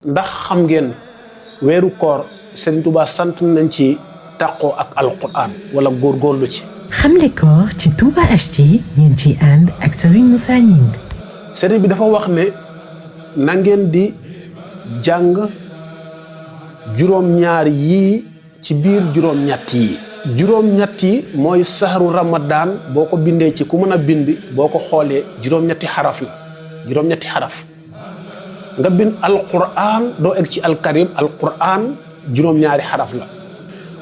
ndax xam ngeen weeru koor Serigne Touba sant nañ ci tàqoo ak alquran wala góorgóorlu ci. xamle koor ci Touba HD ngeen ciy ànd ak Serigne Moussa Gningue. Serigne bi dafa wax ne na ngeen di jàng juróom-ñaar yii ci biir juróom-ñett yi. juróom-ñett yi mooy saharu Ramadan boo ko bindee ci ku mën a bind boo ko xoolee juróom-ñetti xaraf la juróom-ñetti xaraf. nga bind alquran doo egg ci alkarim alquran juróom-ñaari xaraf la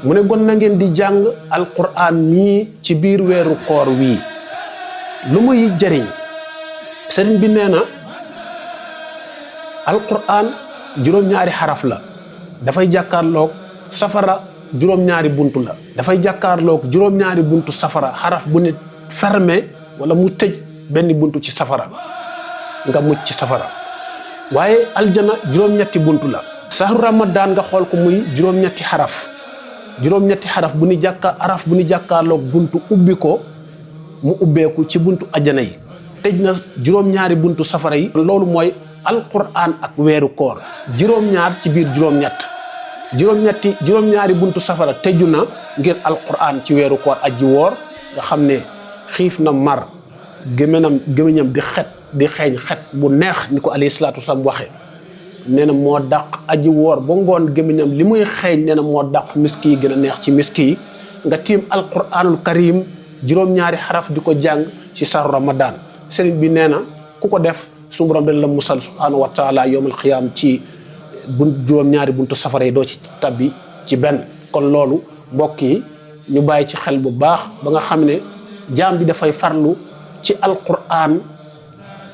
mu ne gon na ngeen di jàng alquran mii ci biir weeru koor wii lu muy jëriñ sëriñ bi nee na alquran juróom-ñaari xaraf la dafay jàkkaarloog safara juróom-ñaari buntu la dafay jàkkaarloog juróom-ñaari buntu safara xaraf bu nit fermé wala mu tëj benn buntu ci safara nga mucc ci safara waaye aljana juróom-ñetti buntu la sahru Ramadan nga xool ko muy juróom-ñetti xaraf bu ni jàkkaarloog buntu ubbi ko mu ubbeeku ci buntu ajana yi tëj na juróom-ñaari buntu safara yi loolu mooy alquran ak weeru koor juróom-ñaar ci biir juróom-ñaari buntu safara tëju na ngir alquran ci weeru koor aji woor nga xam ne xiif na mar gémmiñam di xeeñ xet bu neex ni ko alayhi salaatu wasalaam waxee nee na moo dàq aji woor ba ngoon gémmiñam li muy xeeñ nee na moo dàq miski yi gën a neex ci miski yi nga tiim alquranul karim juróom-ñaari xaraf di ko jàng ci saru Ramadan sëriñ bi nee na ku ko def su borom dañ la musal subhanahu wa taala yawmal xiyaam ci juróom-ñaari buntu safara yi doo ci tabbi ci benn kon loolu mbokk yi ñu bàyyi ci xel bu baax ba nga xam ne jaam bi dafay farlu ci alquran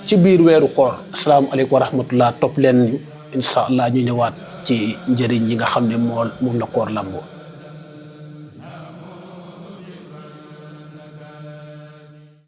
ci biir weeru koor asalaamaaleykum wa rahmatullah topp leen ñu incha allah ñu ñëwaat ci njëriñ yi nga xam ne moom la koor lamboo